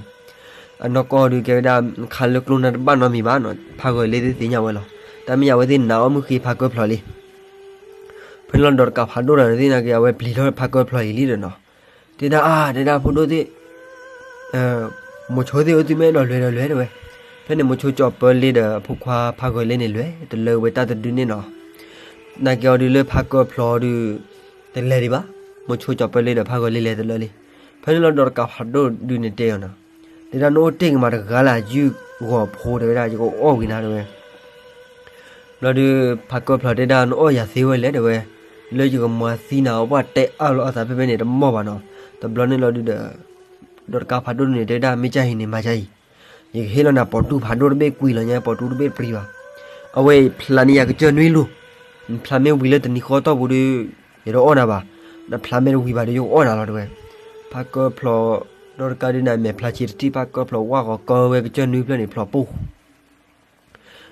အနီၢ်ကီၢ်ဒုးကဲဝဲဒၣ် ခးလၢကျိနၤတဘၣ်နီတမံၤဘၣ်နီၤ ဖးဂီၤလ့သ့ၣ်သ့ၣ်ညါဝဲလီၤ. တၢ်မ့ၢ်ယၤအဝဲသ့ၣ်နာ်အီၣ်မုၢ်ဃ့ဖးကၢၢ်ဖျီၣ်လံ ဖဲန့ၣ်လီၤဒီးတကးဖးဒိၣ်တဂၤန့ၣ်သ့ၣ်နာ်က့ အဝဲပျံၤထီၣ်ဖးကၢၢ်ဖျီၣ်အံၤလံဒီးနီၤ. တဲဒၣ်အါ တဲဒၣ်ဖိဒိၣ်သ့ၣ် မိၤဆိသ့ၣ်အိၣ်သုမ့ၢ်အဲၣ်ဒိးလဲၤဒီးလဲၤတဲဝဲ. ဖဲန့ၣ်မိၤဆိကၠီၤပၢလ့ဒီးအဖိခွါဖးဂီၤလ့န့ၣ်လဲၤတလၢဝဲတၢ်တဒုန့ၣ်နီၤ. နာ်က့အီၤဒုးလၢဖးကၢၢ်ဖျီၣ်ဒုး တလဲၤဒံးဘၣ်. မိၤဆိကၠီၤပၢလ့ဒီးဖးဂီၤလ့လဲၤတလၢလံ. ဖဲန့ၣ်လီၤဒီးတကးဖးဒိၣ်ဒုးန့ၣ်တဲအီၤနီၤ. တဲဒၣ်နအိၣ်တ့ၢ်ကမၤတဂၤလၢယုၢ်ဂီၤဖိတဲဝဲဒၣ် ယကအီၣ်ဝံၤနၤတဲဝဲ. ဘျီဒုး ဖးကၢၢ်ဖျီၣ်တဲဒၣ်နအီၣ်ယၤသ့ဝဲလဲၣ်တဲဝဲ. လၢယကမၤသံနၤအီၣ်ဘၣ်တဲအါလီၤအသးဖဲဖဲန့ၣ်တမီၢ်ဘၣ်နီၤ. တဘျီန့ၣ်လီၤဒုးဒီး ဒီးတကးဖးဒိၣ်ဒုးန့ၣ်တဲဝဲဒၣ် မ့ၢ်ကၢ်အံၤန့ၣ်မၤကၢ်အံၤ ယကဟ့ၣ်လီၤနၤပိာ်တူၢ်ဖးဒိၣ်တဘ့ၣ်ကွံာ်လီၤညါ ပိာ်တူၢ်တဘ့ၣ်တပျံၤဘၣ်. အဝဲအံၤဖျါန့ၢ်ယၤကစၢၢ်နွံလူၤ, နဖျါမ့ၢ်ဝံၤလၢတနံၤဃီတီၢ်ပူၤဒီး ယတအီၣ်နၤဘၣ်, နဖျါမ့ၢ်တဝံၤဘၣ်ဒီးယကအီၣ်နၤလီၤတဲဝဲ. ဖးကၢၢ်ဖျီၣ် ဒီးတကးဒုးန့ၣ် အမဲာ်ဖျါဆံးတထံၣ် ဖးကၢၢ်ဖျီၣ်ဝၢ်ဃီၤကၢဝဲကစၢၢ်နွံဖျၢၣ်န့ၣ်ဖျိးပူၤ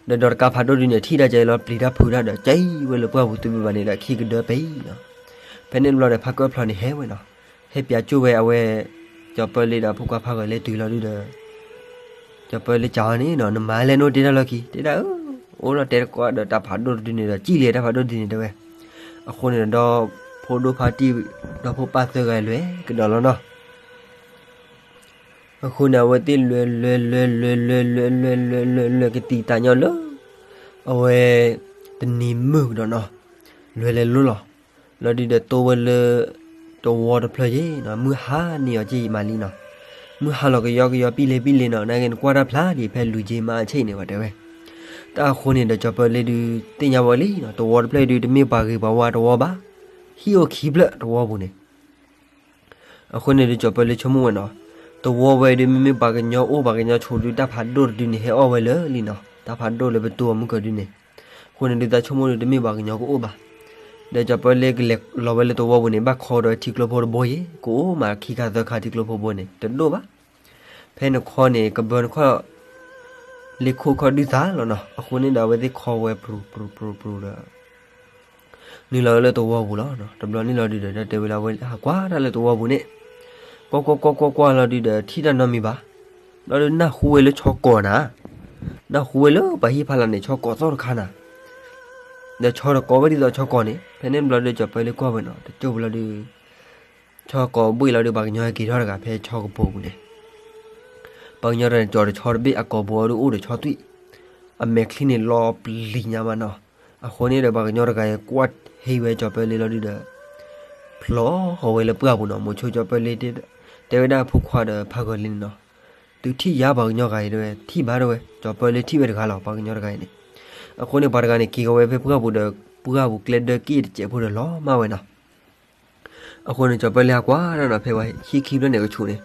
ဒီးဒီးတကးဖးဒိၣ်ဒုးန့ၣ် ထံၣ်တၢ်ကဲလီၤ ပျံၤတၢ်ဖုးတၢ်ဒီး ကဲဝဲလၢပှၢ်ပူၤတဘ့ၣ်ဘၣ်န့ၣ်ဒီး ခံကဒၢပံၤနီၤ. ဖဲန့ၣ်တဘျီဒီး ဖးကၢၢ်ဖျီၣ်န့ၣ်ဟဲဝဲနီၤ, ဟဲပၠးကၠိဝဲအဝဲ ကၠီၤပၢလ့ဒီးအဖိခွါဖးဂီၤလ့တုၤလီၤဒုးဒီး ကၠီၤပၢလ့ကးအီၤန့ၣ်နီၤ နမၤလဲၣ်နအိၣ်တ့ၢ်တၢ်လီၢ်ခံ တဲဒၣ် အိၣ်လီၤတဲတကိးဒီးတၢ်ဖးဒိၣ်တဒုန့ၣ်ဒီး ကံၣ်လံတၢ်ဖးဒိၣ်တဒုန့ၣ်တဲဝဲ. အဃိန့ၣ်ဒီး ဒီဖိဒိၣ်ဖါတံၢ် ဒီဖိပၢ်သၢဂၤလွဲၤကဒီးလီၤနီၤ. အဃိန့ၣ် အဝဲသ့ၣ်လွဲၤလွဲၤလွဲၤလွဲၤလွဲၤလွဲၤလွဲၤလွဲၤလွဲၤလွဲၤကသံၣ်သးညီလၢ အဝဲ တနံၤမုၢ်ကဒီးနီၤ, လွဲၤလဲၤလိၤလီၤ. လီၤဒုးဒီးတိဝဲလၢ တဝီတဖျၢၣ်ယ့ၣ်နီၤ, မုၢ်ဟါန့ၢ်အီၤက့ၤမးလံနီၤ. မုၢ်ဟါလီၤကယီကယီပံလ့ပံလ့နီၤ, နာ်က့နကွၢ်တၢ်ဖျါဒံး ဖဲလူၤက့မးအဆ့ၣ်န့ၣ်ဘၣ်တဲဝဲ. တၢ်အဃိန့ၣ်ဒီးကၠီၤပၢလ့ဒုးသ့ၣ်ညါဝဲလံနီၤ, သဝီတဖျၢၣ်အံၤဒုးတမ့ၢ်ပှၤဂ့ၤပှၤဝါသဝီဘၣ်, ဟံၣ်အိၣ်ခံဖျၢၣ်သဝီပူၤန့ၣ်. အဃိန့ၣ်ဒီးကၠီၤပၢလ့ဆိကမိၣ်ဝဲနီၤ, သဝီဝဲဒုးမ့မ့ၢ်ပှၤကညီအိၣ် ပှၤကညီဆိးဒုး တၢ်ဖးဒိၣ်တဒုန့ၣ် ဟဲအီၣ်ဝဲလၢာ်လံနီၤ, တၢ်ဖးဒိၣ်လၢပတိၤအမုၢ်ကဒုန့ၣ်. အဃိန့ၣ်ဒုးသးဆိကမိၣ်ဒုးတမ့ၢ်ပှၤကညီကအိၣ်ဘၣ်. ဒီးကၠီၤပၢလ့ကလဲၤလီၤဝဲလၢသဝီပူၤန့ၣ် ဘၣ်ခီဒီးထံကျိဖိတဘိယဲၢ်, ကအိၣ်မးခံခါသၢခါထံကျိဖိဘိန့ၣ် တဒိၣ်ဘၣ်. ဖဲနခီန့ၣ် ကဘၢနခီၣ် လ့ခိၣ်ခီၣ်ဒုၣ်သးလီၤနီၤ. အဃိန့ၣ်ဒီးအဝဲသ့ၣ်ခီဝဲပြူၤပြူၤပြူၤပြူၤဒီး နုာ်လီၤဝဲလၢသဝီပူၤလီၤ. တဘျီန့ၣ်လီၤဒုးဒီး တၢ်တဲဝဲလၢအဝဲဟးကွၢ်တၢ်လၢသဝီပူၤန့ၣ်, ကွၢ်ကွၢ်ကွၢ်ကွၢ်ကွၢ်လီၤဒုးဒီး ထံၣ်တၢ်နီတမံၤဘၣ်. လီၤဒုးနၢ်ဟူဝဲလၢဆီကိာ်နၤ, နၢ်ဟူဝဲလၢပှၤဟံၣ်ဖီလာ်န့ၣ် ဆီကိာ်သီၣ်တခါနၤ, ဒီးဆီတကိးဝဲဒ်သိးဆီကိာ်န့ၣ်. ဖဲန့ၣ်တဘျီဒုးကၠီၤပၢလ့ကွၢ်ဝဲနီၤ, တကၠိၢ်ပူၤလီၤဒုး ဆီကိာ်ဘှ့ၣ်လီၤဒုး ပှၤကညီဟဲက့ၤထီၣ်တဂၤဖဲဆီကပိာ်ပူၤန့ၣ်. ပှၤကညီတဂၤန့ၣ် ကၠီၤတဆီတဘ့ၣ် အကိာ်ပူၤအီၤဒုးအိၣ်ဒီးဆီသွံၣ်, အမဲာ်ချံန့ၣ်လီၤပျံၤညါမးနီၤ. အဃိန့ၣ်ဒီး ပှၤကညီတဂၤအံၤကွၢ်ဟ့ၣ်ဝဲကၠီၤပၢလ့လီၤဒုးဒီး ဖျီဃီၤဝဲလၢပှၢ်ပူၤနီၤ. မိၤဆိကၠီၤပၢလ့ တဲဝဲဒၣ်အဖိခွါဒီးဖးဂီၤလ့န့ၣ်နီၤ, သုထံၣ်ယါပှၤကညီဂၤအံၤတဲဝဲ, ထံၣ်ဘၣ်တဲဝဲ, ကၠီၤပၢလ့ထံၣ်ဝဲတဂၤလီၤ ပှၤကညီတဂၤအံၤန့ၣ်. အဃိန့ၣ် ပှၤတဂၤန့ၣ် က့ၤဃီၤဝဲဖဲပှၢ်ပူၤဒီး ပှၢ်ပူၤကျဲဒၢက့ၣ်တစဲးဖိဒီးလီၤမၢ်ဝဲနီၤ. အဃိန့ၣ် ကၠီၤပၢလ့ဟးကွၢ်တၢ်နီၤ ဖဲဝဲဟံၣ်ခံဖျၢၣ်န့ၣ်ကဆူးန့ၣ်,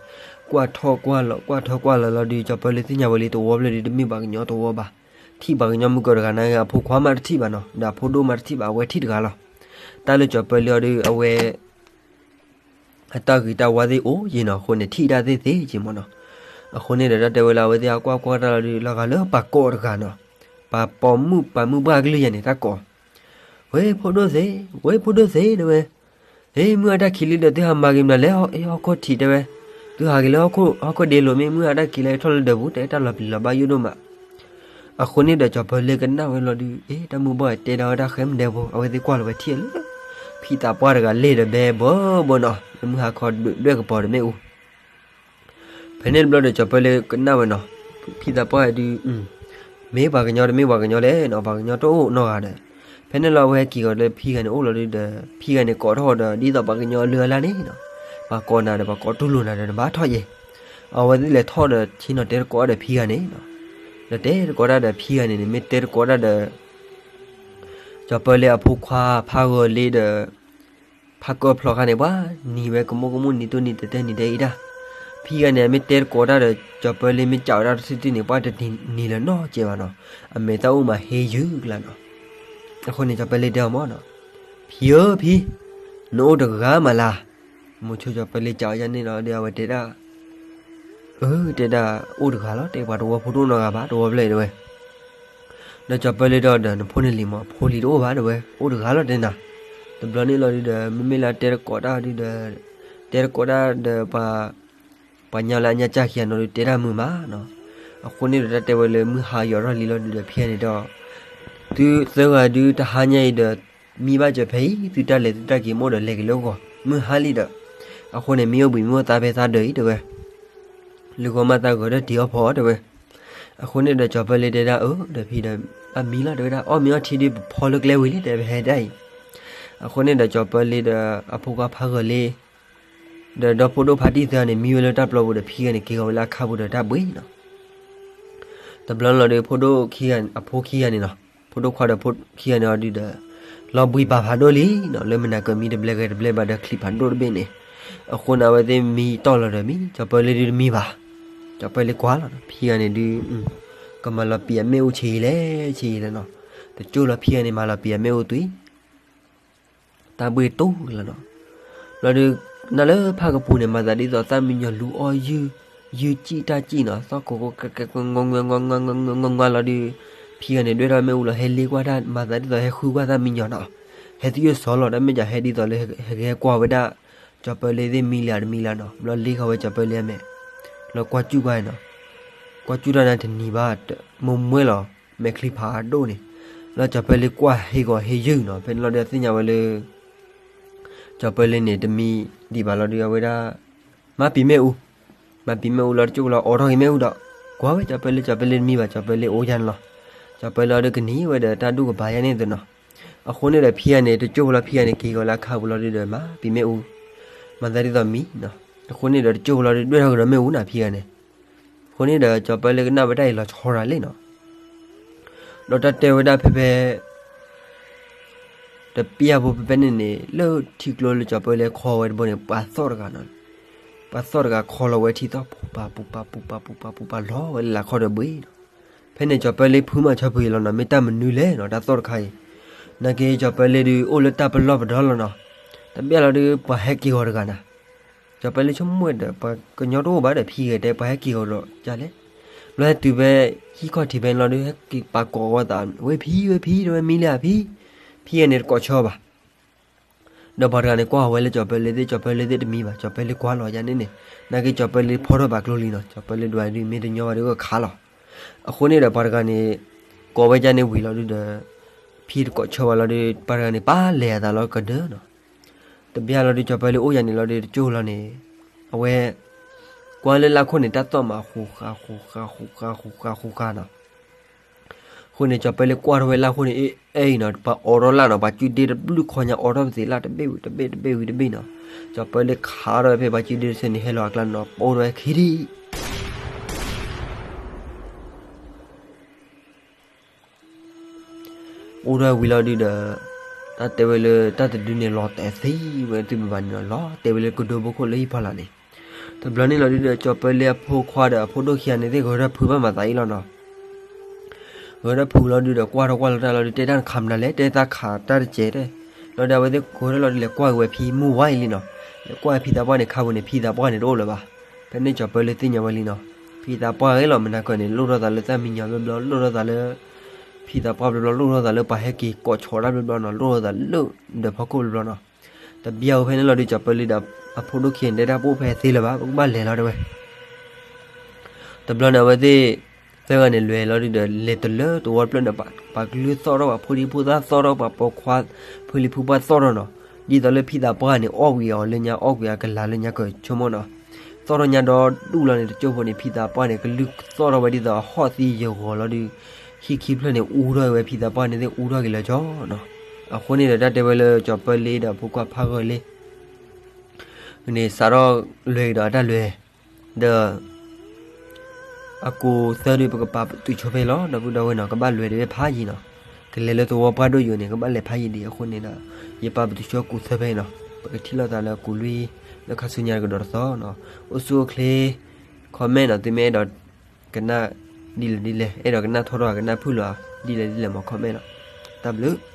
ကွၢ်ထီၣ်ကွၢ်လီၤ ကွၢ်ထီၣ်ကွၢ်လီၤလီၤဒုး ကၠီၤပၢလ့သ့ၣ်ညါဝဲလံ သဝီဖျၢၣ်ဒုးတမ့ၢ်ပှၤကညီသဝီဘၣ်. ထံၣ်ပှၤကညီမုၢ်ကီၢ်တဂၤန့ၣ် အဖိခွါမးတထံၣ်ဘၣ်နီၤ, ဒီးအဖိဒိၣ်မးတထံၣ်ဘၣ် အဝဲထံၣ်တဂၤလီၤ. တၢ်လၢကၠီၤပၢလ့အီၤဒုး အဝဲ အတၢ်ဂ့ၤတၢ်ဝါသ့ၣ်အိၣ်ယံၤနီၤ, အဃိန့ၣ် ထံၣ်တၢ်သ့ၣ်သ့ၣ်က့ၤမးနီၤ. အဃိန့ၣ်ဒီး တၢ်တဲဝဲလၢအဝဲသ့ၣ်အကွၢ်ကွၢ်တၢ်လီၤဒုး လီၤဂာ်လၢပှၤကိးတဂၤနီၤ, ပှၤပိာ်မုၣ်ပှၤမုၢ်ပှၢ်ကလုၢ်ယၤန့ၣ် တၢ်ကိး, ဝဲဖိဒိၣ်သ့, ဝဲဖိဒိၣ်သ့တဲဝဲ, ဟ့ၣ် မုၢ်အတၢ်ခံးလံဒီး သုဟးမၤက့ၤမနုၤလဲၣ် ဟီၣ်ခိၣ်ထံးတဲဝဲ, သုဟးက့ၤလၢဟီၣ်ခိၣ်ဒ့လိာ်မ့ၢ် မုၢ်အတၢ်ခံးလံထီၣ်လၢဒၢးပူၤ တဲတၢ်လီၤပျံၤလီၤဘၣ်ယိၣ်ဒိၣ်မး. အဃိန့ၣ်ဒီး ကၠီၤပၢလ့ကနၣ်ဝဲလီၤဒုး အ့ တၢ်မုၢ်ဘီၣ်တဲဒၣ်ဝဲတၢ်ဃဲမုၢ်ဒဲဖိ အဝဲသ့ၣ်ကွၢ်လီၤဝဲထံၣ်လၢ ဖံသးပှၢ်တဂၤလဲၤဒီးဘဲဘၢဘၢနီၤ လၢမုၢ်ဟါခီဒွဲၣ်ကပီၤဒီးမ့ၣ်အူ ဖဲန့ၣ်တဘျီဒီး ကၠီၤပၢလ့ကနၣ်ဝဲနီၤ, ဖံသးပှၢ်ဒုး မ့ၢ်ပှၤကညီတမ့ၢ်ပှၤကညီလဲၣ်နီၤ, ပှၤကညီတအိၣ်နီတဂၤဒီး, ဖဲန့ၣ်လီၤအဝဲဟဲက့ၤကီၤလၢဖံဂၤန့ၣ်အိၣ်လီၤဒုးဒီး ဖံဂၤန့ၣ်ကိးထီၣ်ဒီး ဒ်သိးပှၤကညီအလုၢ်အလၢ်န့ၣ်နီၤ, ပှၤကိးနၤဒီး ပှၤကိးတူၢ်လိာ်နၤဒီး နဘၣ်ထီၣ်ယဲၢ်, အဝဲသ့ၣ်လဲၤထီၣ်ဒီး ဆ့ၣ်နီၤတဲတကိးတၢ်ဒီးဖံဂၤန့ၣ်နီၤ, ဒီးတဲတကိးတၢ်ဒီးဖံဂၤန့ၣ်န့ၣ် မ့ၢ်တဲတကိးတၢ်ဒီး ကၠီၤပၢလ့အဖိခွါဖးဂၢၤလ့ဒီး ဖးကၢဖျီခါန့ၣ် ပှၤနံၤဝဲကမိၣ်ကမိၣ် နံၤတိၢ်နံၤတဲတဲနံၤတဲအံၤတၢ်, ဖံဂၤန့ၣ် မ့ၢ်တဲတကိးတၢ်ဒီး ကၠီၤပၢလ့မ့ၢ်ကးဝဲဒၣ်တထံၣ်ထံၣ်န့ၣ် ပှၤတနံၤလၢနီၢ်ကဲဘၣ်နီၤ, အမဲာ်တၢ်အိၣ်မးဟ့ယုၢ်ကလါနီၤ. အဃိန့ၣ် ကၠီၤပၢလ့တဲအီၤမးနီၤ, ဖံဧၢဖံ, နအိၣ်တဂၤမးလၢ်, မိၤဆိကၠီၤပၢလ့ကးအီၤယၤန့ၣ်လီၤဒီး အဝဲတဲဒၣ် အၢ တဲဒၣ် အိၣ်တဂၤလီၤ တဲပှၤတဝီဖိတအိၣ်နီတဂၤဘၣ် တဝီဖျၢၣ်အံၤတဲဝဲ, ဒီးကၠီၤပၢလ့ဒီး နဖိနလံၤမး ဖိလံၤတအိၣ်ဘၣ်တဲဝဲ အိၣ်တဂၤလီၤတဲနၤ, တဘျီန့ၣ်လီၤဒုးဒီး မ့မ့ၢ်လၢတဲတကိးတၢ်ဒုးဒီး တဲတကိးတၢ်ဒီး ပှၤညါလၢအညါကၢ်ခံဂၤနီၤဒုး တဲတၢ်မုာ်မးနီၤ, အဃိန့ၣ်ဒီး တၢ်တဲဝဲလၢမုၢ်ဟါယီၤထီၣ်လံလီၤဒုးဒီး ဖံဂၤန့ၣ်ဒီး သုသၢဂၤဒုးတဟါညါအံၤဒီး မံဘၣ်စၢၤဖဲအံၤ သုတၢ်လဲၤသုတၢ်က့ၤမ့ၢ်အိၣ်ဒီး လဲၤက့ၤလၢဂီၤ မုၢ်ဟါလံဒီး, အဃိန့ၣ် မ့ၢ်အိၣ်ဘှံးမ့ၢ်အိၣ်သါဖဲသါဒၢးအံၤတဲဝဲ, လၢဂီၤမၤသးဂီၤဒီးတ့ၤအီၣ်ဖီအီၣ်တဲဝဲ, အဃိန့ၣ်ဒီး ကၠီၤပၢလ့တဲဒၣ် အၢ ဒီးဖံဒီး အမံလီၤတဲဝဲဒၣ် အီၣ်မ့ၤအီထံဒုးပဖီလၢကျဲဝံၤလံ တဲဝဲဟဲဒၣ်အံၤ, အဃိန့ၣ်ဒီး ကၠီၤပၢလ့ဒီး အဖိခွါဖးဂၢၤလ့ ဒီးဒီဖိဒိၣ်ဖါတံၢ်သၢဂၤန့ၣ် မံဝဲလၢတၢ်ပျီပူၤဒီး ဖံဂၤန့ၣ် က့ၤဂီၤဝဲလၢအခါပူၤဒီးတၢ်ဘှံးနီၤ, တဘျီလီၤဒီး ဖိဒိၣ်ခံဂၤ အဖိခံဂၤန့ၣ်နီၤ, ဖိဒိၣ်ခွါဒီးဖိခံဂၤန့ၣ်အီၤဒုးဒီး လီၤဘှံးပာ်ဖးဒိၣ်လံနီၤ, လၢမနၤကမံတဘျဲဂဲၤတဘျဲဘၣ်ဒီး ချံဖးဒိၣ်တဘ့ၣ်န့ၣ်, အဃိန့ၣ် အဝဲသ့ၣ်မံတီၢ်လီၤဒီးမံ ကၠီၤပၢလ့ဒုးတမံဘၣ်, ကၠီၤပၢလ့ကွၢ်လီၤနီၤ, ဖံဂၤန့ၣ်ဒုး ကမၤလီၤပံာ်အမ့ၣ်အူဆံးယံာ်လဲၣ် ဆံးယံာ်လဲၣ်နီၤ, တကၠိၢ်လီၤဖံဂၤန့ၣ် မၤလီၤပံာ်အမ့ၣ်အူသွံၣ် တၢ်ဘှ့ၣ်တူၢ်လီၤနီၤ, လီၤဒုး နၤလၢဖးကပူၤန့ၣ် မၤသးဒ်သိးသၣ်မံညီၤလူၤအီၣ်ယုၢ် ယုၢ်ကံၣ်တၢ်ကံၣ်နီၤ, သီၣ်ကိးကိးကဲကဲ ငီငီလီၤဒုး, ဖံဂၤန့ၣ် ဒွဲၣ်ထီၣ်မ့ၣ်အူလီၤ ဟဲလ့ကွၢ်တၢ် မၤသးဒ်သိးဟဲဃုကွၢ်သၣ်မံညီၤနီၤ, ဟဲသယုၢ်စီၤလီၤ တၢ်မ့ၢ်ကဟဲဒ်သိးလၢဟဲက့ၤကွၢ်ဝဲဒၣ် ကၠီၤပၢလ့သ့ၣ်မံလံဧါတမံလၢၤနီၤ, ဘျီလ့ဃီၤဝဲကၠီၤပၢလ့အမဲာ်, လီၤကွၢ်စူၣ်ကွၢ်နီၤ, ကွၢ်စူၣ်တၢ်န့ၣ်တနံၤဘၣ် မိၢ်မွဲလီၤ မဲာ်ချံဖးဒိၣ်န့ၣ်, လီၤကၠီၤပၢလ့ကွၢ်ဟ့ၣ်ဂီၤဟ့ၣ်ယုၢ်နီၤ, ဖဲန့ၣ်လီၤဒီးသ့ၣ်ညါဝဲလၢ ကၠီၤပၢလ့န့ၣ် တမံဒံးဘၣ်လီၤဒုး အဝဲဒၣ် မၤပံာ်မ့ၣ်အူ, မၤပံာ်မ့ၣ်အူလီၤတကၠိၢ်လီၤ အိးထီၣ်က့ၤမ့ၣ်အူဒီး ကွၢ်ဝဲကၠီၤပၢလ့ ကၠီၤပၢလ့တမံဘၣ် ကၠီၤပၢလ့အိၣ်ယါန့ၣ်လီၤ, ကၠီၤပၢလ့အီၤဒုးကနံၤဝဲဒီးတၢ်ဒူၣ်ကပၤယါန့ၣ်သ့ၣ်နီၤ, အဃိန့ၣ်ဒီးဖံဂၤန့ၣ် တကၠိၢ်လီၤဖံဂၤန့ၣ် က့ၤဂီၤလၢအခါပူၤလီၤဒုးဒီး မၤပံာ်မ့ၣ်အူ, မၤသးဒ်သိးမံနီၤ အဃိန့ၣ်ဒီးတကၠိၢ်ဖိလီၤဒုး ဒွဲၣ်ထီၣ်ကဒီးမ့ၣ်အူနၤဖံဂၤန့ၣ်. အဃိန့ၣ်ဒီး ကၠီၤပၢလ့ကနၣ်ဝဲဒၣ်အံၤလီၤဆီရၤလံနီၤ. ဒီးတၢ်တဲဝဲဒၣ်ဖဲဖဲ တပျၢ်ဖိဖဲဖဲန့ၣ်န့ၣ် လၢထံကျိလၢကၠီၤပၢလ့ခီဝဲတဘိန့ၣ် ပှၤသီၣ်တဂၤနီၤ. ပှၤသီၣ်တဂၤခီလီၤဝဲထံသီၣ် ပူၤပာ်ပူၤပာ်ပူၤပာ်ပူၤပာ်ပူၤပာ် လီၤဝဲလၢလာ်ခီၣ်ဒီးဘှံးနီၤ. ဖဲန့ၣ်ကၠီၤပၢလ့ဖုမၤဆီဖုအံၤလီၤနီၤ, မ့ၢ်တၢ်မနုၤလဲၣ်နီၤ တၢ်သီၣ်တခါအံၤ. နာ်က့ကၠီၤပၢလ့ဒုး အိၣ်လၢတၢ်ပလီၢ်ပဒီလီၤနီၤ. တပျၢ်လီၤဒုး ပှၤဟဲက့ၤဂီၤတဂၤနီၤ. ကၠီၤပၢလ့ဆိကမိၣ်ဒီး ပှၤကညီတအိၣ်ဘၣ်ဒီး ဖံဂၤတဲ ပှၤဟဲက့ၤဂီၤဒီးကလဲၣ်. ဘျီဟဲတုၤဖဲဟံၣ်ခီၣ်ထံးဖဲန့ၣ်လီၤဒုး ဟဲက့ၤပာ်ကိးဝဲသး ဝဲဖံ ဝဲဖံ တဲဝဲ မံလံဧါဖံ, ဖံဂၤန့ၣ်တကိးဆၢဘၣ်. ဒီးပှၤတဂၤန့ၣ် ကွၢ်ဝဲလၢကၠီၤပၢလ့သ့ၣ်, ကၠီၤပၢလ့သ့ၣ်တမံဘၣ်, ကၠီၤပၢလ့ကွၢ်လီၤယါန့ၣ်န့ၣ်, နာ်က့ကၠီၤပၢလ့ဖီထီၣ်ဘၣ်ကျိလံနီၤ, ကၠီၤပၢလ့ဒွးဒုး မ့ၢ်တညီဘၣ်ဒုးကခးလီၤ. အဃိန့ၣ်ဒီးပှၤတဂၤန့ၣ် ကိးဝဲယါန့ၣ်ဝံၤလီၤဒုးဒီး ဖံတကိးဆၢဘၣ်လီၤဒုး ပှၤတဂၤန့ၣ် ပာ်လဲၤအသးလီၤကဒၢနီၤ. တဘျီလီၤဒုး ကၠီၤပၢလ့အိၣ်ယါန့ၣ်လီၤဒုး တကၠိၢ်လီၤန့ၣ် အဝဲ ကွၢ်လၢလါခိၣ်န့ၣ် တၢ်သီၣ်မး ဃူဃာ် ဃူဃာ် ဃူဃာ် ဃူဃာ် ဃူဃာ်နီၤ. အဃိန့ၣ် ကၠီၤပၢလ့ကွၢ်ထီၣ်ဝဲလါခိၣ်န့ၣ် အံၤနီၤ ပှၤအိးထီၣ်လၢ်နီၤ, ပှၤကုဒ့တဘျုးခီညါ အိးထီၣ်ပသ့ၣ်လၢ်တဘ့ၣ်ဝံၤတဘ့ၣ်တဘ့ၣ်ဝံၤတဘ့ၣ်နီၤ. ကၠီၤပၢလ့ခးထီၣ်ဝဲဖဲပှၤကုဒ့တဆၢန့ၣ် ဟဲလီၤအကျါနီၤ ပအိၣ်ထီၣ်ဝဲခံထံၣ် အိၣ်ထီၣ်ဝဲဝံၤလီၤဒုးဒီး တၢ်တဲဝဲလၢတၢ်တဒုန့ၣ် လီၤတဲာ်သံဝဲသုဘၣ်ဘၣ်န့ၣ်နီၤ, လီၤတဲာ်ဝဲလၢကဒိဖိခိၣ်လၢဟံၣ်ဖီလာ်န့ၣ်. တဘျီန့ၣ်လီၤဒုးဒီး ကၠီၤပၢလ့အဖိခွါဒီးအဖိဒိၣ်ခံဂၤန့ၣ်သ့ၣ် ဂဲၤထီၣ်ဖုးဘၣ်မၤသးအံၤလီၤနီၤ. ဂဲၤထီၣ်ဖုးလီၤဒုးဒီး ကွၢ်ထီၣ်ကွၢ်လီၤတၢ်လီၤဒုး တဲတၢ်နခးမနုၤလဲၣ်, တဲတၢ်ခးတၢ်တစဲးတဲ. လီၤဒီးအဝဲသ့ၣ်ဂဲၤထီၣ်လီၤဒုး လဲၤကွၢ်က့ၤဝဲဖံမုၢ်ဝါအံၤလံနီၤ. လဲၤကွၢ်ဖံသးပှၢ်န့ၣ်ခါပူၤန့ၣ် ဖံသးပှၢ်န့ၣ်တအိၣ်လၢၤဘၣ်. ဖဲန့ၣ်ကၠီၤပၢလ့သ့ၣ်ညါဝဲလံနီၤ. ဖံသးပှၢ်ဂ့ၤလီၤ မနၤကၢၢ်န့ၣ် လိၣ်ထီၣ်သးလၢသၣ်မံညီၤဘျီဘျီ, လိၣ်ထီၣ်သးလၢ ဖံသးပှၢ်ဘျီဘျီ, လိၣ်ထီၣ်သးလၢပှၤဟဲက့ၤကိးဆီတၢ်ဘျီဘျီနီၤ, လိၣ်ထီၣ်သးလၢဒီးဖီခိၣ်ဘျီဘျီနီၤ. တဘျီအံၤဖဲန့ၣ်လီၤဒုး ကၠီၤပၢလ့ဒီးအဖိဒိၣ်ခံဂၤန့ၣ် တဲတၢ်ပအိၣ်ဖဲသ့လၢၤဘၣ်, ပကဘၣ်လဲၤလီၤတဲဝဲ. တဘျီန့ၣ် အဝဲသ့ၣ်သၢဂၤန့ၣ် လဲၤလီၤဒုးဒီး လဲၤတလၢတဝီတဖျၢၣ်န့ၣ် ပှၤကလုၢ်သီၣ်ထီၣ် ပှၤဖိဒံဖိသၣ်သီၣ်ထီၣ် ပှၤပိာ်ခွါဖုလံၤဖုပှၢ်သီၣ်ထီၣ်နီၤ. ဒ်သိးလၢဖံသးပှၢ်န့ၣ် အီၣ်ကွံာ်အီၤလၢညါ အီၣ်ကွံာ်အကလၤလၢညါ ကၢၢ်ဆိကမိၣ်နီၤ. သီၣ်ထီၣ်ညါဒီးဒူၣ်လီၤန့ၣ် တကၠိၢ်ဖိန့ၣ် ဖံသးပှၢ်န့ၣ် ကလုၢ်သီၣ်ထီၣ်ဝဲဒ်သိးအဟီၣ်သံယဂီၤလီၤဒုး ဟံၣ်ခံဖျၢၣ်န့ၣ် အူထီၣ်ဝဲ ဖံသးပှၢ်န့ၣ်သ့ၣ်အူထီၣ်က့ၤလၢကၠီနီၤ. အဃိန့ၣ်ဒီး တၢ်တဲဝဲလၢကၠီၤပၢလ့ဒီးအဖိခွါဖးဂၢၢ်လ့ န့ၣ် စးထီၣ်လွဲၤက့ၤဒီးအတၢ်လွဲၤ ဒီး အကူၤသၢဒုး ပကပာ်ပတုာ်ဆိဖဲလီၤ ဒီပုၢ်ဒီဝဲၢ်နီၤ, ကဘၣ်လွဲၤတဝဲဖးယံာ်နီၤ. ကလဲၤလၢသဝီပှၢ်ဒိၣ်ယိာ်န့ၣ် ကဘၣ်လဲၤဖးယံာ်ဒံးအဃိန့ၣ်ဒီး ယပာ်ပတုာ်ဆိကူၤသၢဖဲအံၤနီၤ. ပကထံၣ်လိာ်သးလၢကူၤလွံၢ် လၢခါဆူညါတကဒီးတသီနီၤ. အိၣ်ဆူၣ်အိၣ်ချ့ comment နီၤ, သုမ့ၢ်အဲၣ်ဒိးကနၣ် ဒ်လဲၣ်ဒ်လဲၣ်, အဲၣ်ဒိးကနၣ်ထီထီၣ် ကနၣ်ဖုၣ်လီၤ ဒ်လဲၣ်ဒ်လဲၣ်မ့ၢ် comment နီၤ. တၢ်ဘျုး